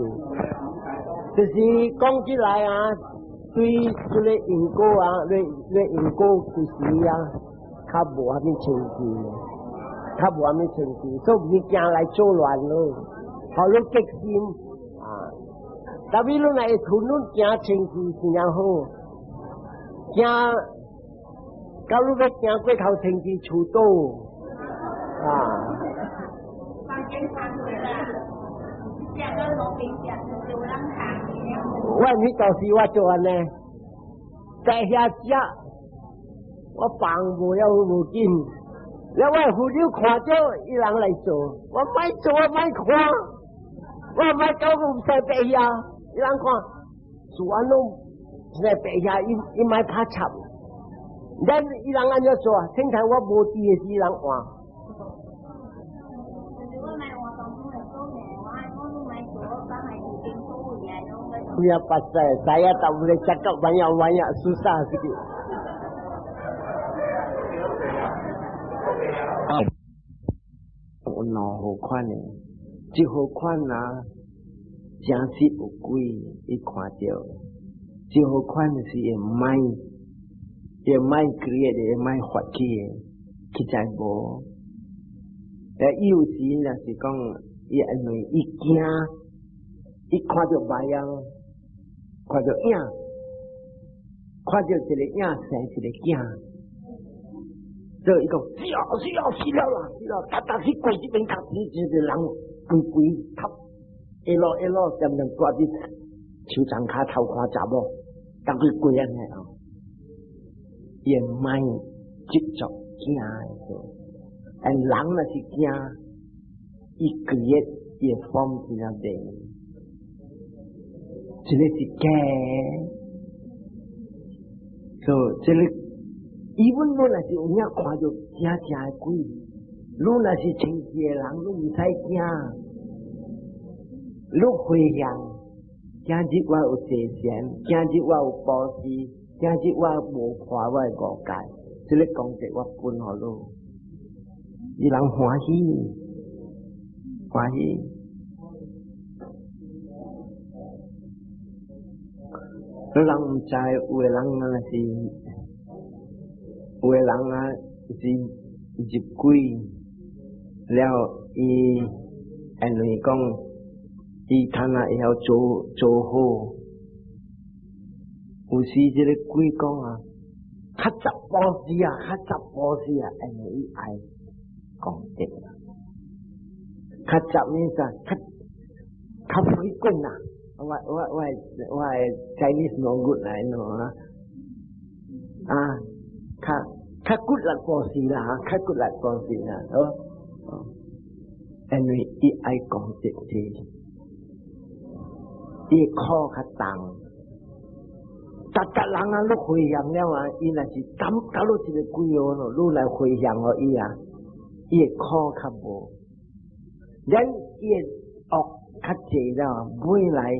就是講起來啊，對這個因果啊，你因果其實啊，較無蝦米清氣，較無蝦米清氣，所以毋是驚來作亂咯，予你激心啊。特別你若會吞，你行清氣真正好，行到你欲行過頭清氣樹倒啊。我你到時我做按呢，在遐食，我放無了無緊，了我婦女看著伊人來做，我莫做，我莫看，我莫搞個毋使白遐，伊人看做按攏是白遐，伊伊莫拍插，咱伊人按怎做？通常我無佇的時，伊人換。Punya pasal saya tak boleh cakap banyak-banyak, susah sikit. 啊，有兩號款的，一號款啊，真實有鬼，伊看著；一號款是會 mind，會 mind create 的，會 mind 發起的，其實無。但伊有時若是講，伊因為伊驚，伊看著白啊，看著影，看著一個影生一個囝，所以伊講死啊死啊死了啦死了，逐逐去過這邊較錢，一個人規規頭一路一路漸漸掛佇樹叢跤頭看查某，逐佢過按呢哦，伊會 mind 執著驚的，但人若是驚，伊 create 伊的 form 真正袂。這個是假，所以這個，even 你若是有影看著真正的鬼，你若是清氣的人，你毋使驚，你回向，今日我有坐禪，今日我有布施，今日我無破我的五戒，這個功德我分予你，伊人歡喜，歡喜。有人毋知，有的人啊是，有的人啊是入鬼了，伊因為講，伊睇下會曉做做好，有時這個鬼講啊，較雜布施啊，較雜布施啊，因為伊愛功德，較雜物啥，較較 frequent 啊。我 Chinese no good 來喏啊，啊，較較骨力布施啦，較骨力布施啦，好，因為伊愛功德濟，伊苦較重，逐逐人啊，你回向了啊，伊若是感覺到一個鬼哦，你來回向予伊啊，伊會苦較無，咱伊會惡。較濟了，未來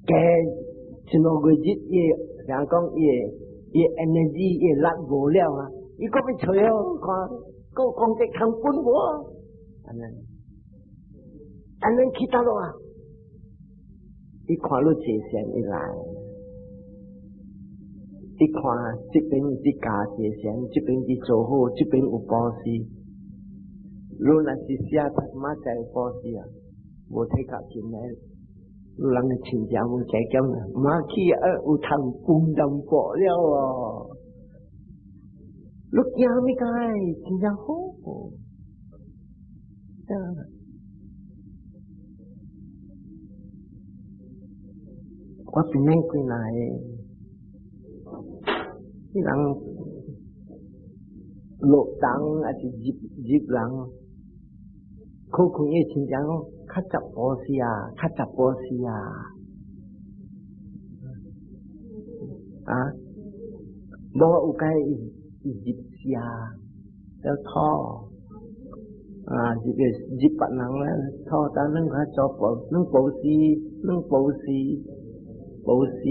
加一兩個月，伊像講伊伊 energy 伊力無了啊，伊閣欲揣哦，看閣功德通分無？按呢，按呢去佗落啊？伊看你坐禪伊來，伊看這邊佇教坐禪，這邊佇做好，這邊有布施。你若是寫馬在布施啊？無體較錢來，有人的親戚無加減啦，馬去啊有通分淡薄了哦。你驚咩解？真正好。啊！我邊個過來？彼人落單還是入入人？可看伊親像講較雜波死啊，較雜波死啊，啊，無有解伊伊入死啊，了討啊，入個入別人咧，討等咱較做布，咱布施，咱布施，布施。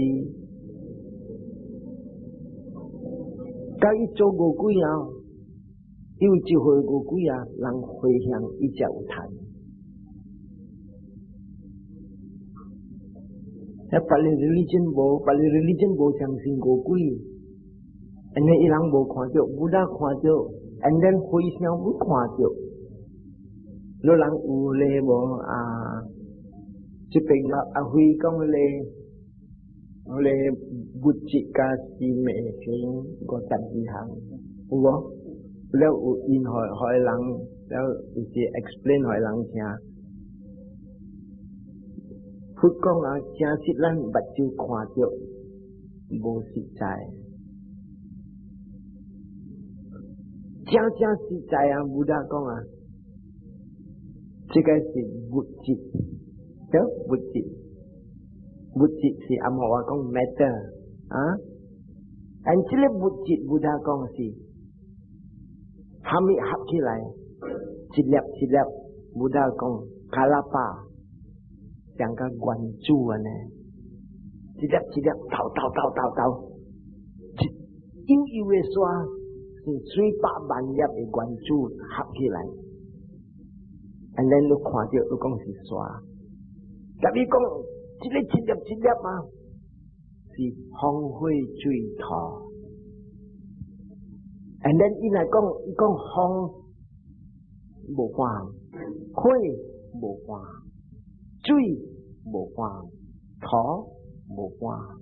甲伊做餓鬼啊，因為一歲餓鬼啊，人回向伊才有趁。遐別个 religion 無，別個 religion 無相信餓鬼，因為伊人無看著，Buddha 看著，and then 回向無看著，你人有咧無啊？這邊阿輝講咧。咧物質佮四昧行52項，有無？了有因予予人，了有時 explain 予人聽。佛講啊，真實咱目睭看著無實在，真正實在啊！Buddha 講啊，這個是物質，對物質。物質是暗號話講 matter 啊，但這個物質 Buddha 講是，蝦米合起來，一粒一粒，Buddha 講 kalapa，像個原子按呢，一粒一粒鬥鬥鬥鬥鬥，一幼幼的沙是水百萬粒的原子合起來，and then 你看著你講是沙，特別講。這個一粒一粒啊，是風火水土。And then 伊來講，伊講風無半項，火無半項，水無半項，土無半項。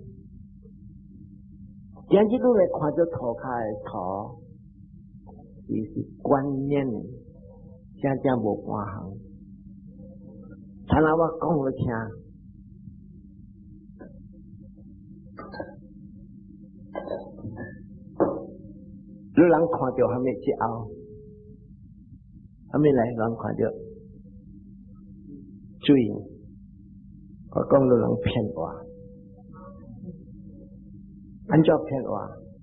今日你來看著塗跤的土，伊是觀念，真正無半項。聽下我講予聽。你人看著蝦米之後，蝦米來人看著水，我講你人騙我，按怎騙我？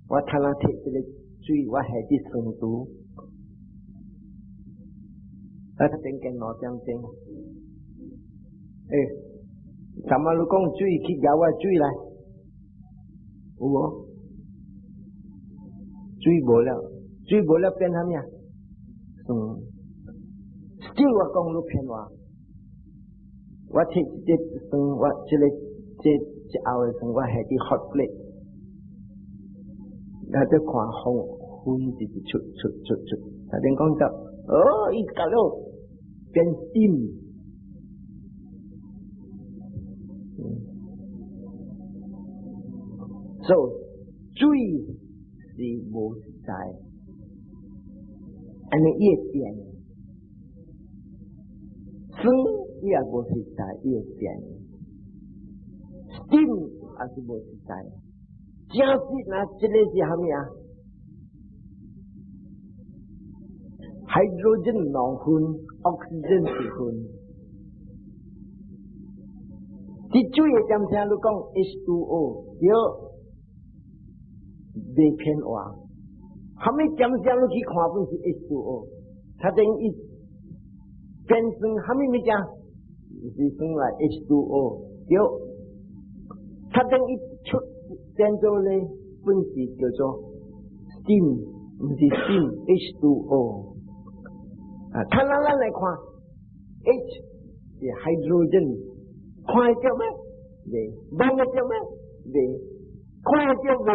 我頭先提這個水，我下佇床櫥，啊，頂間2點鐘，欸，昨晚你講水去舀我水來，有無？水無了，水無了變啥物啊？嗯，still 我講你騙我，我提這個蒜，我這個這這後的蒜，我下佇 hot plate，那就看風風直直出出出出，頭先講到，哦，伊搞了變 steam。So 水是無實在，按呢伊會變，酸伊也無實在，伊會變，steam 也是無實在。真實若這個是蝦米啊？hydrogen 兩分，oxygen 一分。佇水的點聲你講 H2O，對。袂騙話，蝦米點聲你去看本是 H2O，他等於變成蝦米物件，是算來 H2O，對。他等於出變做咧，本是叫做 steam，毋是 steam，H2O。啊，睇咱咱來看，H 是 hydrogen，看會著咩？袂，摸會著咩？袂，看會著袂？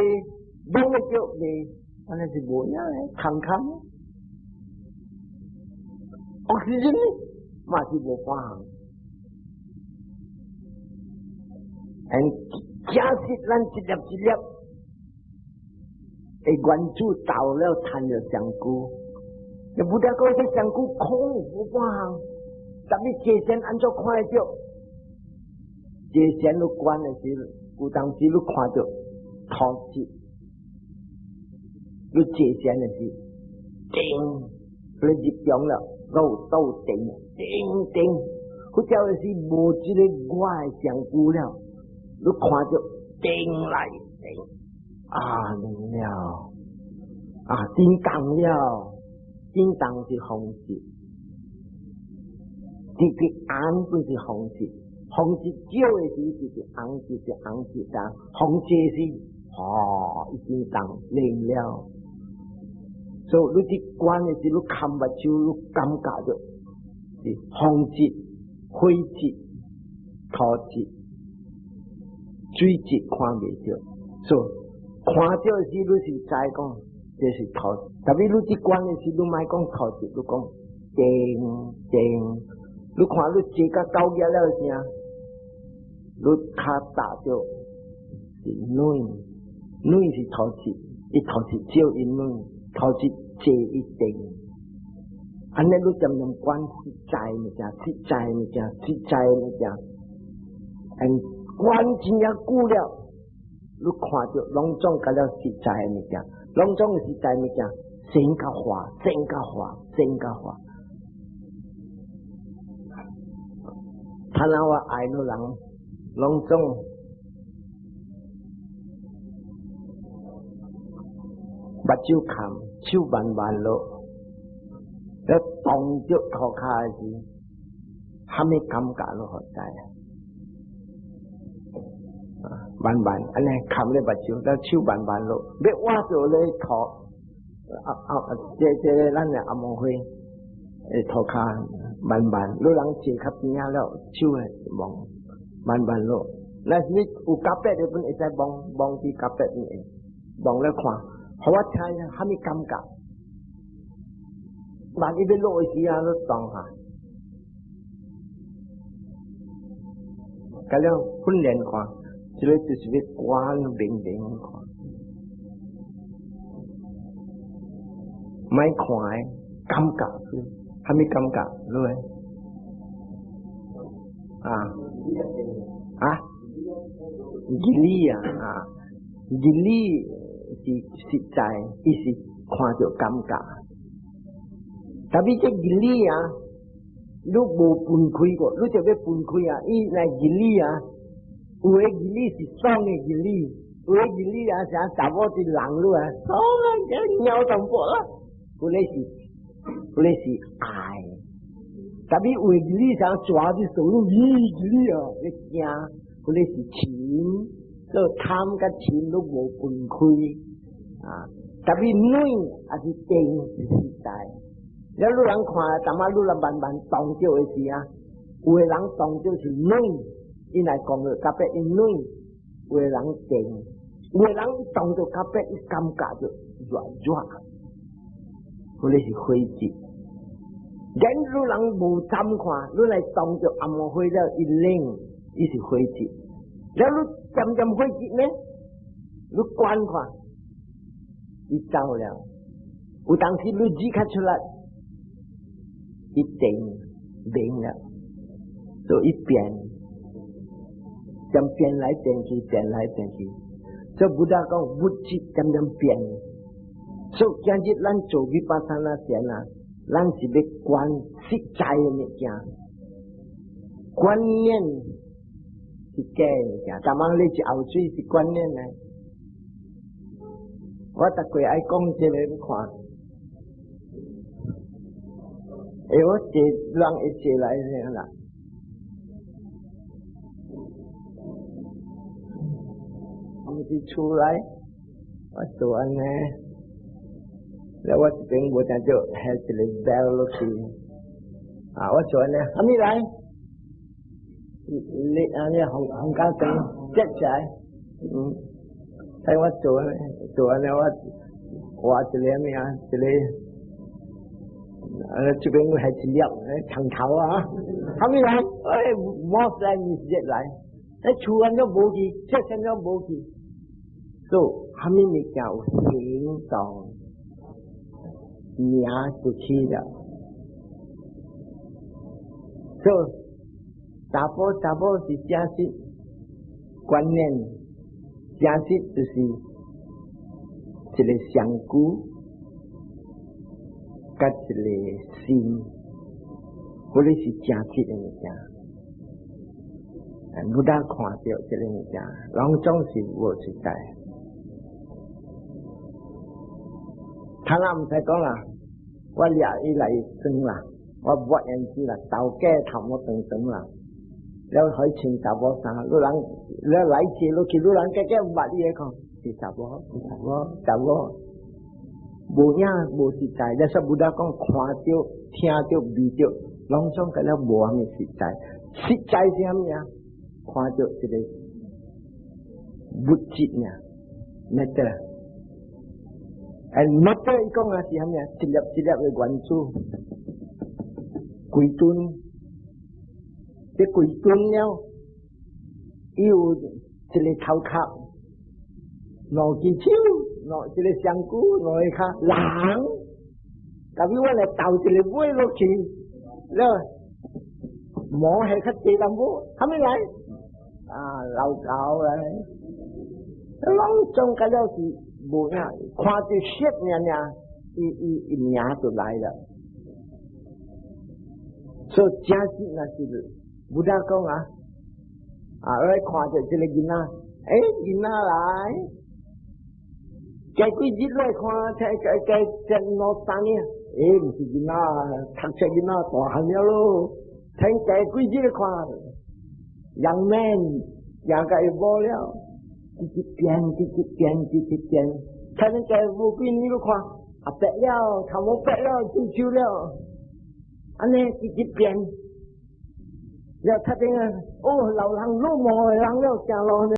摸會著袂？按呢是無影的，空空。Oxygen 呢，嘛是無半項。And 假設咱一粒一粒的原子鬥了趁著上久，你無得講這上久空無半項，特別坐禪按怎看會著？坐禪你觀的時，有當時你看著土質，你坐禪的時，定你入中了，有倒定定定，或者是無這個我的上顧了，你看著定來定，啊明了，啊叮當了，叮當是風節，直直紅本是風節，風節少的時直直紅直直紅直當，風濟時，哦，一叮當靈了。所以你佇觀的時，你看目睭，你感覺著是風節、火節、土節、水節看袂著。所以看著時，你是知講這是土，特別你佇觀的時，你莫講土節，你講定定。你看你坐甲九日了時，你跤踏著是軟，軟是土節，伊土節少伊軟。頭一坐一定，按呢你漸漸觀實在物件，實在物件，實在物件，嗯，觀真正久了，你看著攏總甲了實在物件，攏總實在物件，生甲化，生甲化，生甲化。他若我愛你人，攏總。目睭崁，手慢慢落，一動著塗跤的時，蝦米感覺攏予知啊？慢慢按呢崁咧目睭，了手慢慢落，欲挖著咧塗，啊啊！這這咱的紅毛花，塗跤慢慢，你人坐較邊仔了，手會摸慢慢落。若是你有夾壁的本會使摸摸佇夾壁面，摸咧看。予我聽蝦米感覺？萬一欲落的時啊，你當下，佮了訓練看，這個就是欲觀明明看，莫看的感覺，蝦米感覺？落來啊啊，義理啊啊，義理。是實在，伊是看著感覺。特別這義理啊，你無分開過，你就欲分開啊！伊來義理啊，有的義理是爽的義理，有的義理啊，像查某一人你啊，爽啊，這尿淡薄啦。有的是，有的是愛。特別有的義理像抓住手，咦，義理啊，你驚，有的是情。所以貪佮嗔攏無分開啊，特別軟抑是定是實在。了你人看，淡仔你人慢慢動著的時啊，有的人動著是軟，伊來講著較別伊軟；有的人定，有的人動著較別伊感覺就熱熱，或者是火節。然你人無參看，你來動著紅毛花了，伊冷，伊是火節。了你漸漸火節呢？你觀看，伊走了。有當時你指較出來，伊定明了，所以變，漸變來變去，變來變去。所以佛陀講物質漸漸變。所以今日咱做ヴィパサナ禪啊，咱是欲觀實在的物件，觀念。是假物件，逐擺你食喉水是觀念呢。我逐過愛講這個，你看，欸，我坐人會坐來啥啦？毋是厝內，我做按呢，了我這邊無聽著下一个 bell 落去，啊，我做按呢，啥物來？你按呢紅紅家燈接起來，嗯，睇我做按呢，做按呢，我畫一个咩啊，一个，啊，這邊係一粒長頭啊，啥物來？哎，冇來，你直接來，哎，厝按了無去，這啥了無去。所以，蝦米物件有行動，名就起了。所以，查埔查某是正式觀念，正式就是一個身軀，佮一個心。嗰啲是真實的物件。Buddha 看著這個物件，攏總是無實在。他那毋使講啦，我掠伊來耍啦，我抹胭脂啦，頭家頭毛長長啦，了可以穿查某衫，你人你來接落去，你人家家毋捌你個講，是查某，是查某，查某，無影無實在。你說 Buddha 講看著、聽著、味著，攏總佮了無啥物實在。實在是啥物啊？看著這個物質呢，matter。And matter 伊講啊是啥物啊？一粒一粒的原子，幾噸，這幾噸了，伊有一個頭殼，兩隻手，兩一個身軀，兩個跤，人，特別我來投一個尾落去，了毛係較濟淡薄，啥物來？啊，老狗來，攏總佮了是無影，看著色爾爾，伊伊伊名就來了。所以真實那是 Buddha 講啊，啊，我看著這個囡仔，欸，囡仔來，過幾日來看，才才才兩三年，欸，毋是囡仔，讀冊囡仔大漢了咯，聽過幾日來看，young man，行甲會無了，直直變，直直變，直直變，睇恁過無幾年你看，啊白了，頭毛白了，皺皺了，按呢直直變，了睇見啊，哦，老人老毛的人了，行路呢。